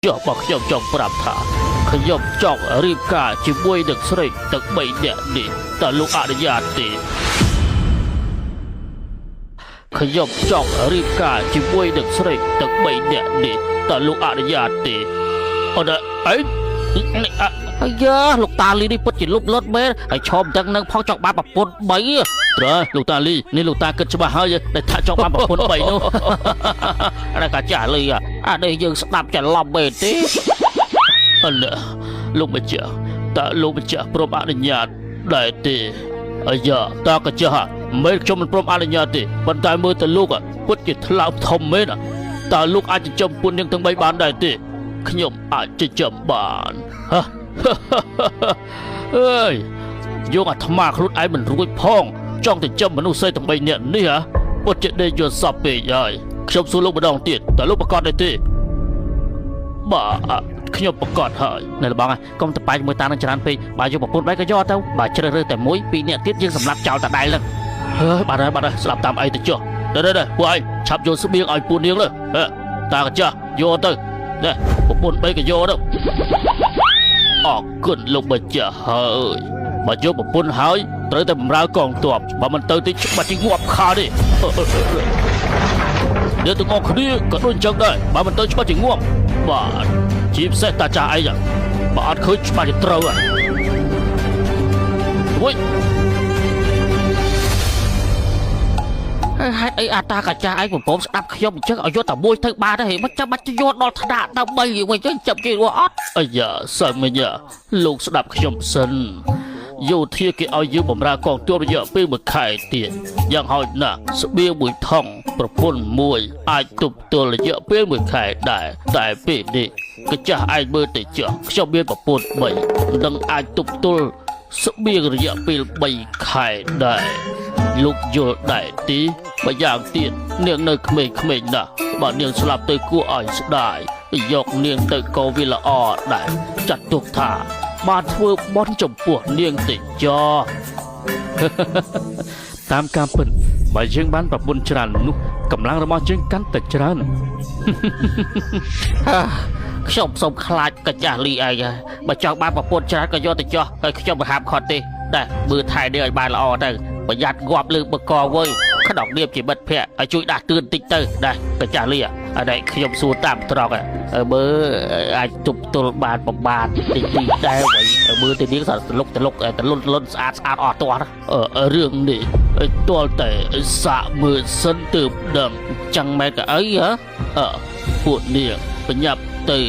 ចុះបើខ្ញុំចង់ប្រាប់ថាខ្ញុំចង់រៀបការជាមួយនឹងស្រីទាំង3នាក់នេះតើលោកអនុញ្ញាតទេខ្ញុំចង់រៀបការជាមួយនឹងស្រីទាំង3នាក់នេះតើលោកអនុញ្ញាតទេអត់អីនេះអអាយ៉ាលោកតាលីនេះពិតជាលុបលុតមែនហើយឈោមទាំងនឹងផងចង់បានប្រពន្ធ3ត្រូវលោកតាលីនេះលោកតាគិតច្បាស់ហើយដែលថាចង់បានប្រពន្ធ3នោះ អានេះកាចាស់លីអានេះយើងស្ដាប់ច្រឡំមែនទេអរលោកម្ចាស់តើលោកម្ចាស់ព្រមអនុញ្ញាតដែរទេអាយ៉ាតាកាចាស់មិនខ្ញុំមិនព្រមអនុញ្ញាតទេប៉ុន្តែមើលទៅលោកពិតជាថ្លើមធំមែនតើលោកអាចចិញ្ចឹមពួកនាងទាំង3បានដែរទេខ្ញុំអាចចិញ្ចឹមបានហ៎ អើយយកអាត្មាខ្លួនឯងមិនរួចផងចង់ចិញ្ចឹមមនុស្សស្រីទាំង3នាក់នេះហ៎ពិតជាដេកយល់សពពេកហើយខ្ញុំសួរលោកម្ដងទៀតតើលោកប្រកាសដែរទេបាទខ្ញុំប្រកាសហើយនៅលបងកុំតបែកមួយតានឹងច្រើនពេកបើយកប្រពន្ធបែកក៏យកទៅបើជ្រើសរើសតែមួយពីរនាក់ទៀតយើងសម្លាប់ចោលតដែលហ្នឹងហើយបាទហើយបាទហើយស្ដាប់តាមអីទៅចុះដែរដែរពួកឯងឆាប់យកស្បៀងឲ្យពួកនាងលើហេតាកាចាស់យកទៅនេះប្រពន្ធបីក៏យកទៅ អរគុណលោកម្ចាស់ហើយបើយកប្រពន្ធហើយត្រូវតែបម្រើកងទ័ពបើមិនទៅទេច្បាស់ជាងាប់ខាតទេអ្នកទាំងអស់គ្នាក៏ដូចអញ្ចឹងដែរបើមិនទៅច្បាស់ជាងាប់បាទជាពិសេសតាចាស់ឯងបើអត់ឃើញច្បាស់ជាត្រូវហើយវិញហេតុអីអាតាកាចាស់ឯងបំពំស្ដាប់ខ្ញុំអញ្ចឹងឲ្យយកតែមួយទៅបានទេមិនចាំបាច់យកដល់ថ្នាក់ដើម្បីវិញចឹងចាប់គេរស់អត់អាយ៉ាសើមិញលោកស្ដាប់ខ្ញុំសិនយោធាគេឲ្យយើងបម្រើកងទ័ពរយៈពេលមួយខែទៀតយ៉ាងហោចណាស់ស្បៀងមួយថងប្រពន្ធមួយអាចទប់ទល់រយៈពេលមួយខែដែរតែពេលនេះកាចាស់ឯងមើលទៅចុះខ្ញុំមានប្រពន្ធ3នឹងអាចទប់ទល់ស្បៀងរយៈពេល3ខែដែរលោកយល់ដែរទីម្យ៉ាងទៀតនាងនៅក្មេងៗណាស់បើនាងស្លាប់ទៅគួរឲ្យស្ដាយយកនាងទៅក៏វាល្អដែរចាត់ទុកថាបានធ្វើបន់ចំពោះនាងតិច តាមការពិតបើយើងបានប្រពន្ធច្រើននោះកម្លាំងរបស់យើងកាន់តែច្រើន ខ្ញុំសូមខ្លាចកាចាស់លីឯងហើយបើចង់បានប្រពន្ធច្រើនក៏យកទៅចោះហើយខ្ញុំមិនហាមឃាត់ទេតែមើលថែនេះឲ្យបានល្អទៅប្រយ័ត្នងាប់លើបកវើយក្នុងនាមជាមិត្តភក្តិឲ្យជួយដាស់តឿនតិចទៅដែរកាចាស់លីអានេះខ្ញុំសួរតាមត្រង់មើលអាចទប់ទល់បានប្របានតិចតិចដែរវិញមើលទៅនេះសតលុកតលុកតលុនលុនស្អាតស្អាតអស់ទាស់រឿងនេះទាល់តែសាកមើលសិនទើបដឹងចឹងមែនក៏អីហ៎ពួកនាងប្រញាប់ទៅ